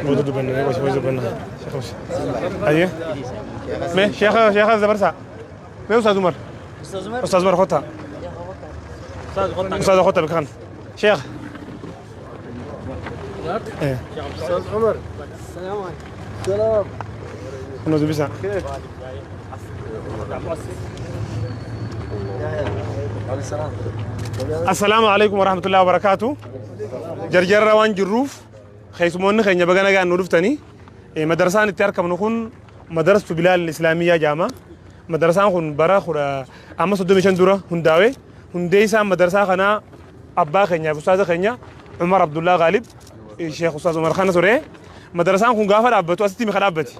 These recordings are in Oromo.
Booda dubbanna mee qosi dubbanna. Ayyee. Mee sheekha sheekha dabarsaa. Mee Ustaaz Umar. Ustaaz Umar kottaa. Ustaaz kottaa bakka kana. Sheekha. أستاذ عمر السلام. Kunoo dubbisaa. Assalaamu alaikum warahmatullahi wabarakaatu. Jarjarra waan jirruuf keessumoonni keenya baga nagaan nu dhuftanii madarasaan itti argamnu kun madarastu Bilaal Islaamiyyaa jedhama. Madarasaan kun bara kudha amma 35 dura hundaa'e. Hundee isaan madarasaa kanaa abbaa keenyaa fi ustaaza keenya Umar Abdullaa Gaalib Sheekh Ustaaz Umar kana ture. Madarasaan kun gaafa dhaabbatu asitti mika dhaabbate.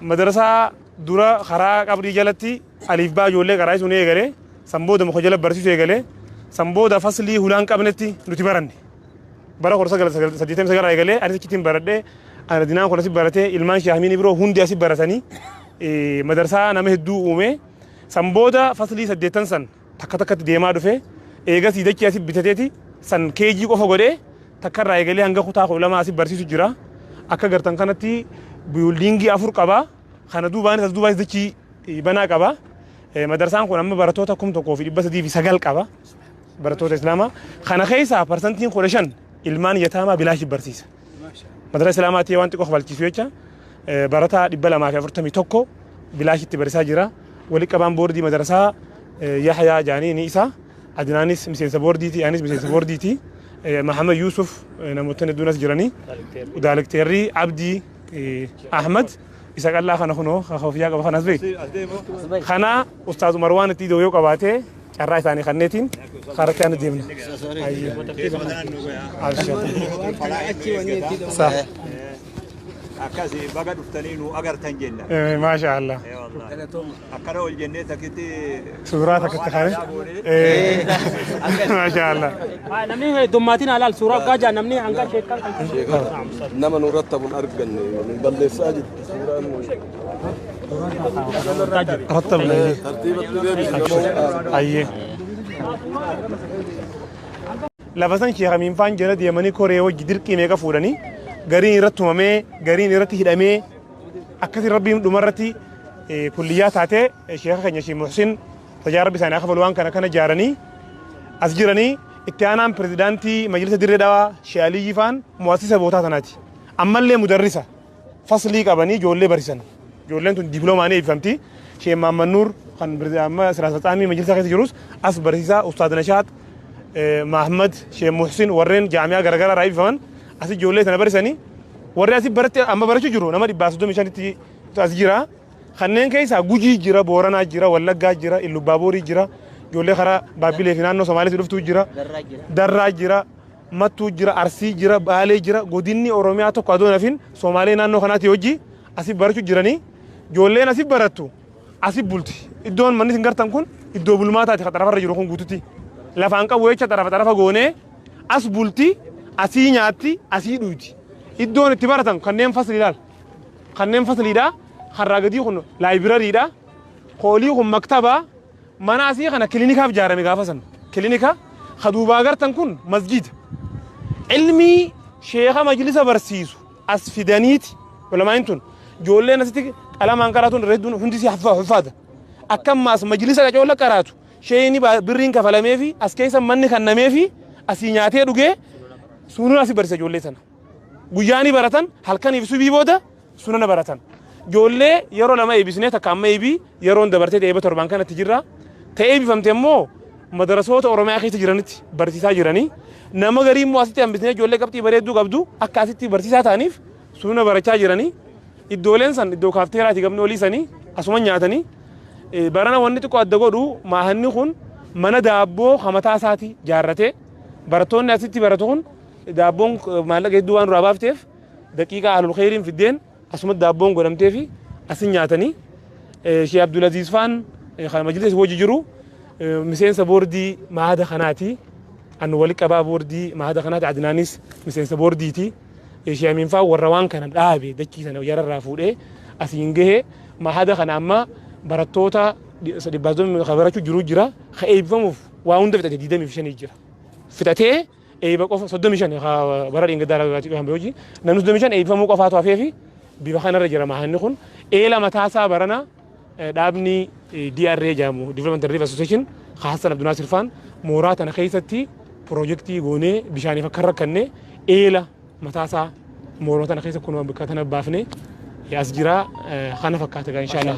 Madarasaa dura karaa qabrii jalatti aliif baa ijoollee qaraa sun eegale. San booda muka jala barsiisuu eegale. San booda faslii hulaan qabnetti nuti baranne. Bara 1989 eegalee anis achittiin baradhee ana dinaan kun asi baratee ilmaan shaahmiin biroo hundi asi baratanii madarsaa nama hedduu uume. San booda faslii 8 san takka takkatti deemaa dhufe. Eegasii dachii asi bitateeti san keejii qofa godhee takka irraa eegalee hanga kutaa 12 asi barsiisu jira. Akka gartan kanatti biyuldingii 4 qaba. Kana duubaanis as duubaanis dachii banaa qaba. Madarsaan kun amma barattoota 1309 qaba. Barattoota Islaamaa. Kana keessaa parsantiin 15 ilmaan yataamaa bilaashi barsiisa. Madarasa Islaamaatii waan xiqqoo kafalchiisu jecha barataa 241 bilaashitti barsiisaa jira. Walitti qabaan boordii madarasaa Yahyaa Jaanii ni isa. Adnaanis miseensa boordiiti, anis miseensa boordiiti. Mahamad Yusuf namoota hedduun as jiranii. Daayirekteerri Abdii Ahmad isa qal'aa kana kunoo kofiyyaa qaba kanas beeku. Kana Ustaaz Umar waan itti yoo qabaate carraa isaanii kanneetiin karatti aanu deemna. Abshir. Akkasi baga dhuftanii nu agartan jenna. Maasha Allah. Akkana ol jennee takkitti Suuraa takkatti kaane. Maasha Allah. Namni heddummaatiin alaal suuraa gaajaa namni hanga sheekan kan Nama nu rattabuun arganne nu balleessaa jirti suuraan nu. Rattabna. Tartiibatti deebisi nama. Ayyee. Lafa san Sheekh Amiin faan jala deemanii koree wajji dirqii meeqa fuudhanii gariin irratti tumamee gariin irratti hidhamee akkasii rabbiin dhumarratti kulliyyaa taatee sheekha keenya Sheekh Muhsin tajaa rabbi isaanii akka waan kana kana ijaaranii as jiranii itti aanaan pirezidaantii majlisa Dirree Dhawaa Sheekh Aliyyi faan mu'assisa bootaa tanaati. Ammallee mudarrisa faslii qabanii ijoollee barsiisan. Ijoolleen tun diploomaan eebbifamti. Sheekh Mahammad Nuur kan amma sira asfatsaamii majlisa keessa jirus as barsiisaa Ustaad Nashaat Mahammad Sheekh Muhsin warreen jaamiyaa garaagaraa irraa eebbifaman as ijoollee sana barsiisanii warri asii baratti amma barachuu jiru nama 135tti as jira. Kanneen keessaa Gujii jira, Booranaa jira, Wallaggaa jira, Illubbaaborii jira, ijoollee karaa Baabbilee fi naannoo Somaaliitti dhuftuu jira, Darraa jira, Mattuu jira, Arsii jira, Baalee jira, godinni Oromiyaa tokko adoo nafin Somaalee naannoo kanaati hojii asii barachuu jiranii ijoolleen asii barattu asii bulti. Iddoon manni isin gartan kun iddoo bulmaataati kan xarafarra jiru kun guututti. Lafaan qabu jecha xarafa xarafa goonee as bulti, asii nyaatti, asii dhuyti. Iddoon itti baratan kanneen fasli ilaal. Kanneen fasliidha. Harraa gadii kun laayibirariidha. Koolii kun maktabaa. Mana asii kana kilinikaaf ijaarame gaafa san. Kilinika kaduubaa gartan kun masjida. Ilmii sheeka majlisa barsiisu as fidaniiti. Ulamaa'in tun ijoolleen asitti qalamaan qaraatuun irra hedduun hundi isii huffaata. Akka ammaas majlisa qacoolla qaraatu sheeyni birriin kafalameefi as keessa manni kennameefi asii nyaatee dhugee sununa asii barsiisa ijoollee sana. Guyyaa ni baratan halkaniif subii booda sunana baratan. Ijoollee yeroo lama eebbisnee takka amma eebii yeroon dabartee eebba torban kanatti jirra. Ta'ee eebbifamte immoo madarasoota Oromiyaa keessa jiranitti barsiisaa jiranii. Nama garii immoo asitti hambisnee ijoollee qabxii bareedduu qabdu akka asitti barsiisaa ta'aniif sunana barachaa jiranii. Iddooleen san iddoo kaafteeraati gamni olii sanii asuma nyaatanii. Barana wanni xiqqoo adda godhu maahanni kun mana daabboo hamataa isaati jaarratee barattoonni asitti baratu kun daabboon maallaqa hedduu waan duraa baafteef daqiiqaa alul kheyriin fiddeen asuma daabboon godhamtee fi asin nyaatanii. Sheekh Abdulaziz faan kan majlisa hojii jiru miseensa boordii maada kanaati. Anu wali qabaa boordii maada kanaati. Adnaanis miseensa boordiiti. Sheekh Amiin faan warra waan kana dhaabe dachii sana yararraa fuudhee asiin gahee maada kana amma barattoota 135 barachuu jiru jira. Ka eebbifamuuf waa hunda fixate 25 jira. Fixatee eebba qofa 35 bara dheengaddaa kan hojii namni 35 eebbifamuu qofaatu hafee fi bifa kanarra jira mahanni kun eela mataasaa barana dhaabni DRA jedhamu Development Relief Association Hassan Abdul Faan mooraa tana keessatti piroojeektii goonee bishaaniif akka rakkanne eela mataasaa mooraa tana keessa kunuma bakka tana baafne as jira kana fakkaata gaa inshallah.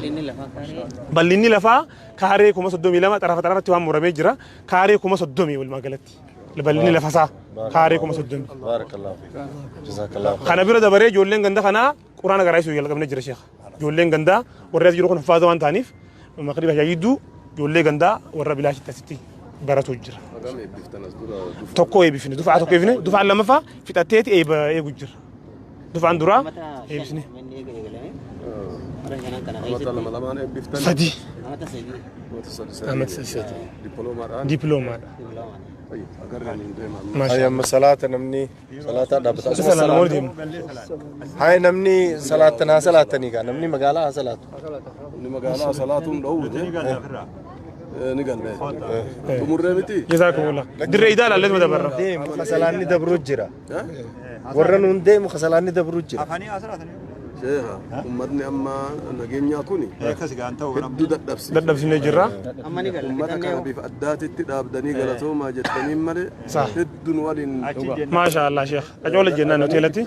Bal'inni lafaa kaaree 32,000 xarafa xarafatti waan muramee jira kaaree 30,000 walumaa galatti. Bal'inni lafasaa kaaree 30,000. Barakallahu fiik. Jazakallahu khairan. Kana bira dabaree ijoolleen ganda kanaa quraana garaayisuu jalqabnee jira sheekha. Ijoolleen gandaa warri as jiru kun hufaaza waan ta'aniif maqriba shaayidduu ijoollee gandaa warra bilaashitti asitti baratu jira. Tokko eebbifne dufaa tokko eebbifne dufaan lammaffaa fixatteeti eebba eegu jira. Dufaan duraa eebbifne. Sadi. Amata sadi. Diploomaadha. Hay amma salaata namni salaata dhaabbata. Salaata deemu. Hay namni salaatan haa salaatanii gaa namni magaalaa haa salaatu. Namni magaalaa salaatuun dhoowwite. Ni galme. Xumurree miti. Jazakumullah. Dirree idaa laallee madabarra. Deemu kasalaanni dabruu jira. Warra nuun deemu kasalaanni dabruu jira. Sheekha uummatni amma nageenyaa kuni hedduu dadhabsiise. Dadhabsiisnee jirra. Uummata kana bifa addaatitti dhaabdanii galatoomaa jettaniin malee hedduun waliin. Maasha Allah sheekh. Qacoola jennaan hoteelatti.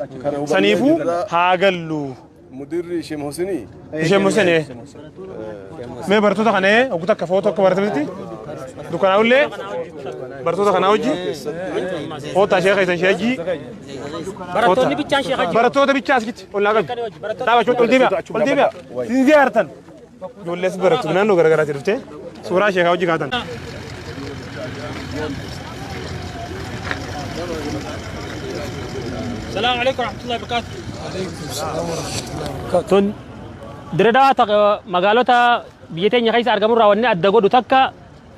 Saniifuu haa gallu. Mudirri Sheem Hosinii. Sheem Hosinii. Mee barattoota kana ogu takka footoo akka baratanitti dukkanaa'ullee barattoota kanaa wajji foota sheekha isan sheejii. Barattoonni bichaan sheekha jiru. Barattoota bichaa asitti ol naa qabi. Dhaabachuu ol deebi'a ol deebi'a. Sin ziyaartan. Ijoollees barattu naannoo garaagaraatti dhuftee suuraa sheekaa wajji kaatan. السلام عليكم ورحمة الله وبركاته. عليكم السلام ورحمة الله وبركاته. Dirree magaalota biyya teenya keessa argamurraa wanni adda godhu takka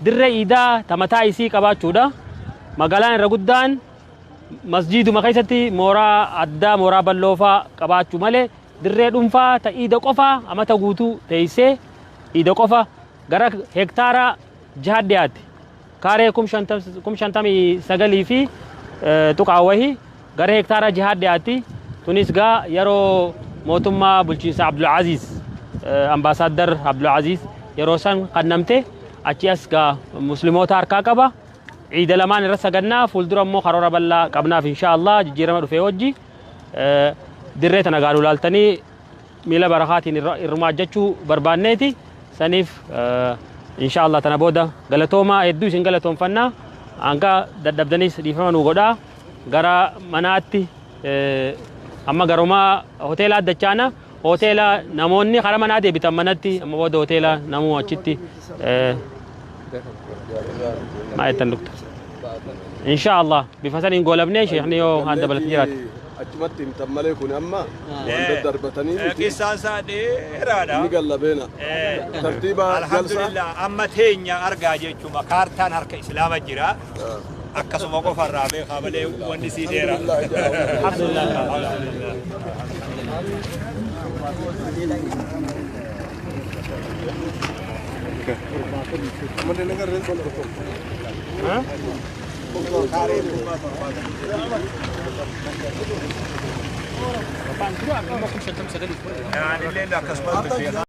dirree iidaa ta mataa isii qabaachuudha. Magaalaan irra guddaan masjiiduma keessatti mooraa addaa mooraa bal'oofaa qabaachuu malee dirree dhuunfaa ta iida qofaa amata guutuu teessee iida qofa gara hektaara 6 dhiyaate. Kaaree 59 fi tuqaa wahii gara hektaara 6 dhiyaatti. Tunis gaa yeroo mootummaa bulchiinsa Abdulaziz ambaasaadar Abdulaziz yeroo san kannamte achi as gaa musliimoota harkaa qaba. Ciida lamaan irra sagannaa fuuldura immoo karoora bal'aa qabnaaf inshaallah jijjiirama dhufee wajji dirree tana gaadhu laaltanii miila barakaatiin irmaajjachuu barbaanneeti. Saniif inshaallah tana booda galatoomaa hedduu isin galatoonfannaa hanga dadhabdanis dhiifama nuu godhaa gara manaatti amma garumaa hoteela addachaana hoteela namoonni karaa manaa deebitan manatti amma booda hoteela namuu achitti maa jettan doktor inshaallah bifa saniin goolabnee sheekni yoo haan dabalatti jiraate. Achumatti himtan malee kun amma waan daddarbatanii miti. Qissaan isaa dheeraadha. Ni gallabeena. Tartiiba jalsa. Alhamdulillah amma teenya argaa jechuudha kaartaan harka islaama jira. Akkasuma qofarraa beekaa malee wanni sii dheera. Alhamdulillah. يعني الليل akkasumas